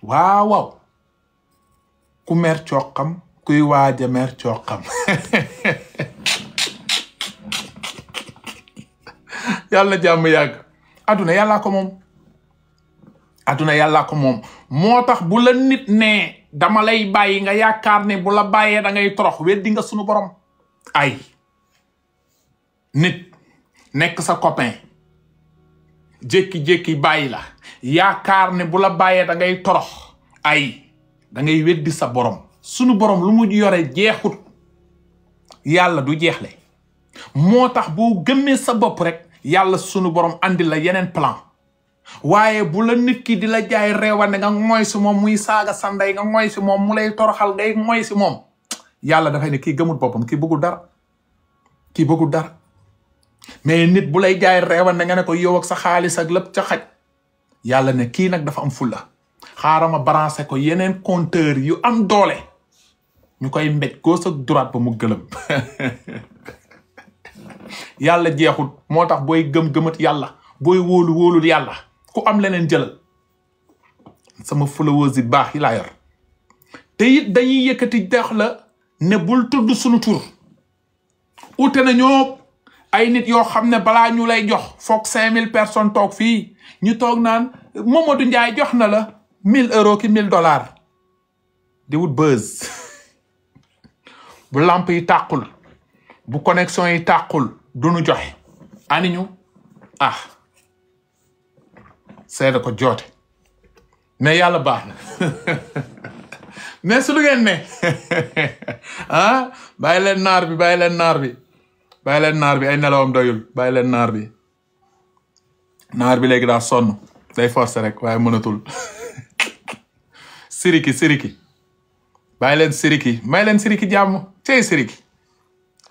waaw waaw ku mer coqam kuy waaja mer coqam yàlla jàmm yàgg aduna yàllaa ko moom aduna yàllaa ko moom moo tax bu la nit ne dama lay bàyyi nga yaakaar ne bu la bàyyee da ngay torox weddi nga sunu borom ay nit nekk sa copain jékki-jékki bàyyi la yaakaar ne bu la bàyyee da ngay torox ay da ngay weddi sa borom sunu borom lu mu yore jeexut yàlla du jeexle moo tax boo gëmmee sa bopp rek yàlla sunu borom andi la yeneen plan waaye bu la nit ki di la jaay reewande nga ngoy si moom muy saaga sa ndey nga ngoy si moom mu lay toroxal ngay ngoy si moom yàlla dafay ne kii gëmul boppam kii bëggul dara kii bëggul dara mais nit bu lay jaay reewande nga ne ko yow ak sa xaalis ak lépp ca xaj yàlla ne kii nag dafa am fulla xaaral ma branché ko yeneen compteur yu am doole ñu koy mbéj gauche ak droite ba mu gëlëm yàlla jeexul moo tax booy gëm-gëmat yàlla booy wóolul yàlla ku am leneen jëlal sama followers yi baax yi laa yor te it dañuy yëkkati dex la ne bul tudd sunu tur ute na ñoo ay nit yoo xam ne balaa ñu lay jox foog 5000 personnes toog fii ñu toog naan Mamadou Ndiaye jox na la 1000 euros ki $1000 di wut buzz bu lamp yi tàqul bu connexion yi tàqul duñu joxe ani ñu ah seeda ko joote mais yàlla baax na mais su lu ngeen ne ah bàyyi leen naar bi bàyyi leen naar bi bàyyi leen naar bi ay nelawam doyul bàyyi leen naar bi léegi daa sonn day forcer rek waaye mënatul siriki bàyyi leen siriki may leen siriki jàmm cey siriki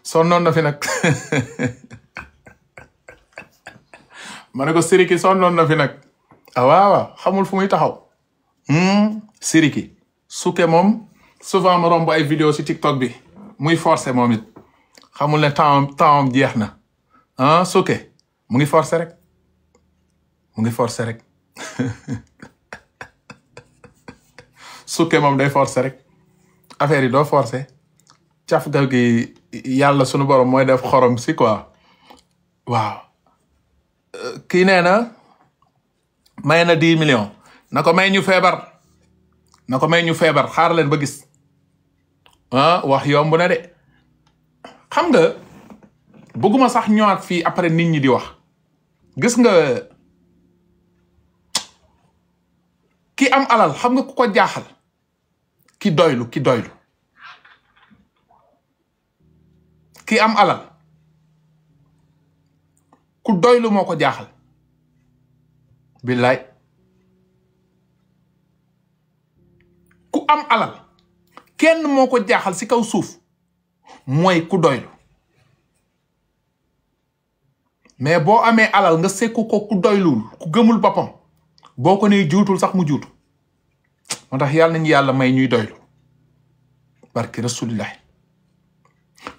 sonnoon na fi nag ma ne ko siriki sonnoon na fi nag ah waaw xamul fu muy taxaw siriki suke moom souvent ma romb ay vidéo si TikTok bi muy forcer moom it xamul ne temps jeex na ah suke mu ngi forcer rek suke moom day forcer rek affaire yi doo forcer caf ga gi yàlla sunu borom mooy def xorom si quoi waaw kii nee na may na 10 millions na ko may ñu feebar xaar leen ba gis ah wax yomb na de xam nga bëgguma sax ñëwaat fii après nit ñi di wax gis nga ki am alal xam nga ku ko jaaxal ki doylu ki am alal ku doylu moo ko jaaxal billaay ku am alal kenn moo ko jaaxal si kaw suuf mooy ku doylu mais boo amee alal nga sekku ko ku doylul ku gëmul boppam boo ko nee juutul sax mu juutu moo tax yàlla nañu yàlla may ñuy doylu barki rasulillah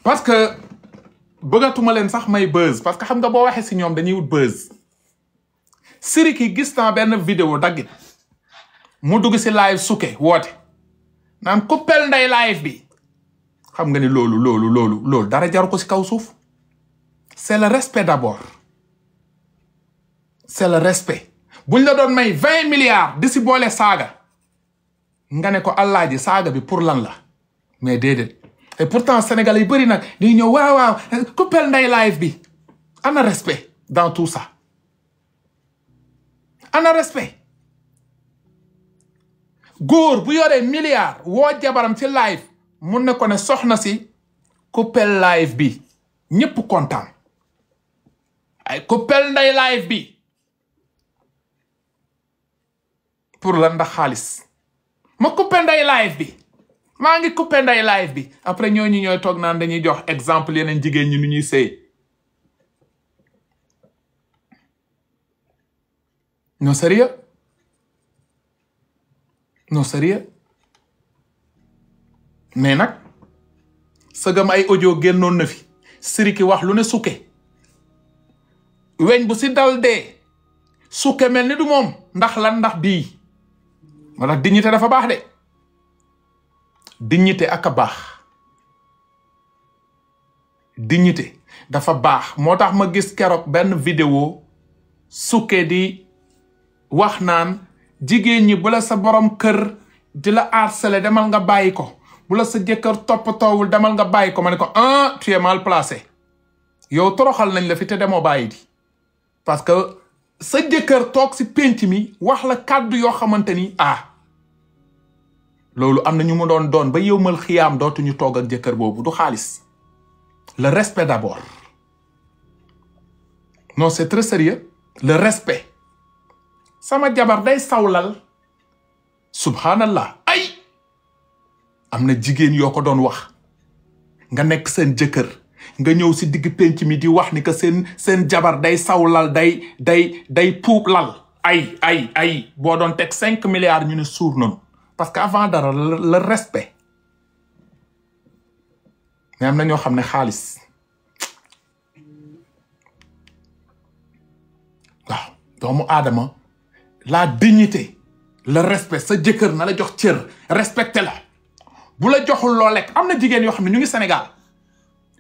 parce que bëggatuma leen sax may buzz parce que xam nga boo waxee si ñoom dañuy wut buzz siriki gis naa benn vidéo daggit mu dugg si live suke woote naan kuppel nday live bi xam nga ni loolu dara jaru ko si kaw suuf c'est le respect d'abord c'est le respect buñ la doon may 20 milliards di si boole saaga nga ne ko allaaji saaga bi pour lan la mais déedéet et pourtant Sénégal yi bëri nag di ñëw waaw kuppel nday live bi ana respect dans tout ça ana respect góor bu yoree milliard woo jabaram ci live mun na ko ne soxna si kuppel live bi ñëpp kontaan ay kuppel nday live bi pour la ndax xaalis ma kuppel nday live bi maa ngi kuppel nday live bi après ñooñu ñooy toog naan dañuy jox exemple yeneen jigéen ñi nu ñuy sëy non sérieux mais nag sëgam ay audio génnoon na fi siriki wax lu ne sukke weñ bu si dal dee sukke mel ni du moom ndax lan ndax bii moo tax dignité dafa baax de dignité ak a baax dignité dafa baax moo tax ma gis keroog benn vidéo sukke di wax naan jigéen ñi bu la sa borom kër di la harceler demal nga bàyyi ko bu la sa jëkkër toppatoowul demal nga bàyyi ko ma ne ko tu es mal placé yow toroxal nañ la fi te demoo bàyyi di parce que sa jëkkër toog si penc mi wax la kàddu yoo xamante ni loolu am na ñu mu doon ba yowmal xiyaam dootuñu toog ak jëkkër boobu du xaalis le respect d'abord non c'est très sérieux le respect sama jabar day sawlal subhanallah ay am na jigéen yoo ko doon wax nga nekk seen jëkkër nga ñëw si digg penc mi di wax ni que seen jabar day sawlal day puub lal ay boo doon teg 5 milliards ñu ne suur noonu parce que avant dara le respect mais am na ñoo xam ne xaalis waaw doomu aadama la dignité le respect sa jëkkër na la jox cër respecté la bu la joxul loo lekk am na jigéen yoo xam ne ñu ngi Sénégal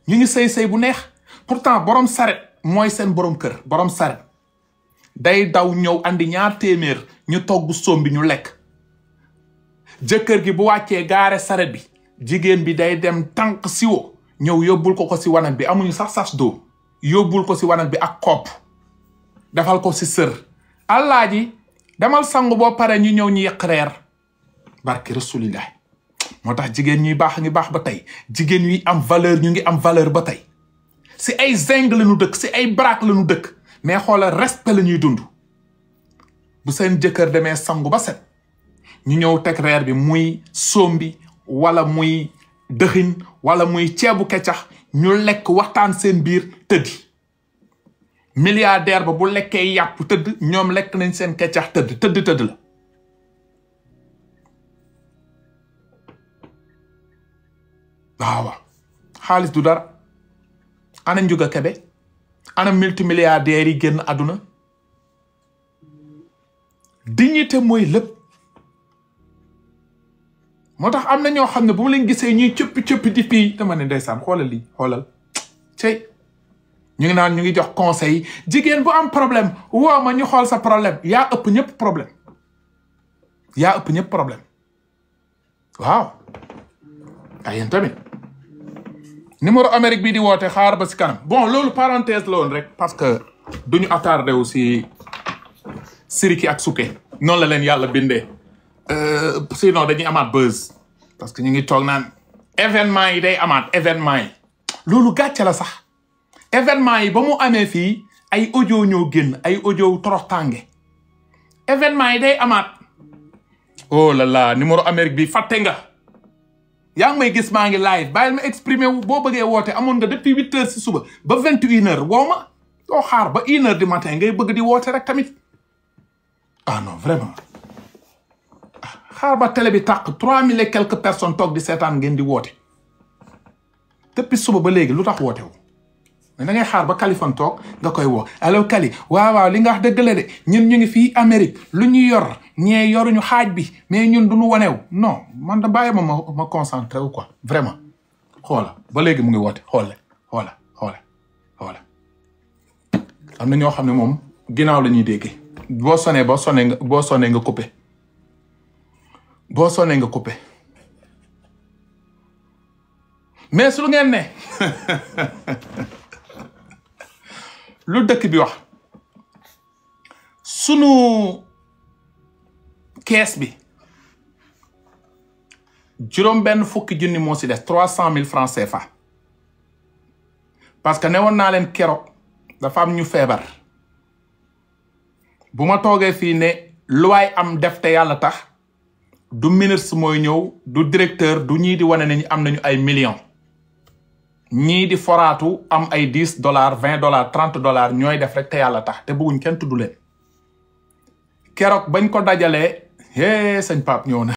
ñu ngi sëy bu neex pourtant borom saret mooy seen borom kër borom saret day daw ñëw andi 2 téeméer ñu togg sombi ñu lekk jëkkër gi bu wàccee gaare saret bi jigéen bi day dem tànk siwo ñëw yóbbul ko si wanag bi amuñu sax sas d'eau yóbbul ko si wanag bi ak kopp defal ko si sër Alaaji demal sangu boo pare ñu ñëw ñu yekk reer barki rasulillah moo tax jigéen ñuy baax ngi baax ba tey jigéen ñuy am valeur ñu ngi am valeur ba tey si ay zeng la ñu dëkk si ay baraak la ñu dëkk mais xoolal respect la ñuy dund bu seen jëkkër demee sangu ba set ñu ñëw teg reer bi muy sombi wala muy dëxin wala muy ceebu keccax ñu lekk waxtaan seen biir tëddi milliardaire ba bu lekkee yàpp tëdd ñoom lekk nañ seen keccax tëdd la waaw xaalis du dara ana Njuga Kebe ana multimilliardaires yi génn àdduna dignité mooy lépp moo tax am na ñoo xam ne bu ma leen gisee ñuy cëppi di fii dama ne ndeysaan xoolal lii xoolal cey ñu ngi naan ñu ngi jox conseil jigéen bu am problème woo ma ñu xool sa problème yaa ëpp ñëpp problème waaw ay yéen tamit numéro Amérique bi di woote xaar ba si kanam bon loolu parenthèse la woon rek parce que duñu attardé wu si Siriki ak Sukke noonu la leen yàlla bindee sinon dañuy amaat buzz parce que ñu ngi toog naan événement yi day amaat événement yi loolu gàcce la sax événement yi ba mu amee fii ay audio ñoo génn ay audio toroxtaange événement yi day amaat oh là là numéro Amérique bi fàtte nga yaa ngi may gis maa ngi live bàyyil ma exprimer wu boo bëggee woote amoon nga depuis 8 heures si suba ba 21 heures woo ma doo xaar ba 1 heure du matin ngay bëgg di woote rek tamit non vraiment xaar ba télé bi tàq 3000 et quelques personnes toog di seetaan ngeen di woote depuis suba ba léegi lu tax woote wu mais da ngay xaar ba Kaliphone toog nga koy woo allo Kali waaw li nga wax dëgg la de ñun ñu ngi fii Amérique lu ñu yor ñee yoruñu xaaj bi mais ñun duñu wanew non man da bàyyi ma concentré wu quoi vraiment xoola ba léegi mu ngi woote xoola am na ñoo xam ne moom ginnaaw la ñuy déggee boo sonee nga coupé mais su lu ngeen ne lu dëkk bi wax sunu kees bi juróom benn fukki junni moo si des 300 000 francs CFA parce que ne woon naa leen keroog dafa am ñu feebar bu ma toogee fii ne lu waay am def te yàlla tax du ministre mooy ñëw du directeur du ñii di wane ne ñu am nañu ay millions ñii di foraatu am ay $10 $20 $30 ñooy def rek te yàlla tax te bëgguñ kenn tudd leen keroog bañ ko dajalee sëñ Pape ñëw na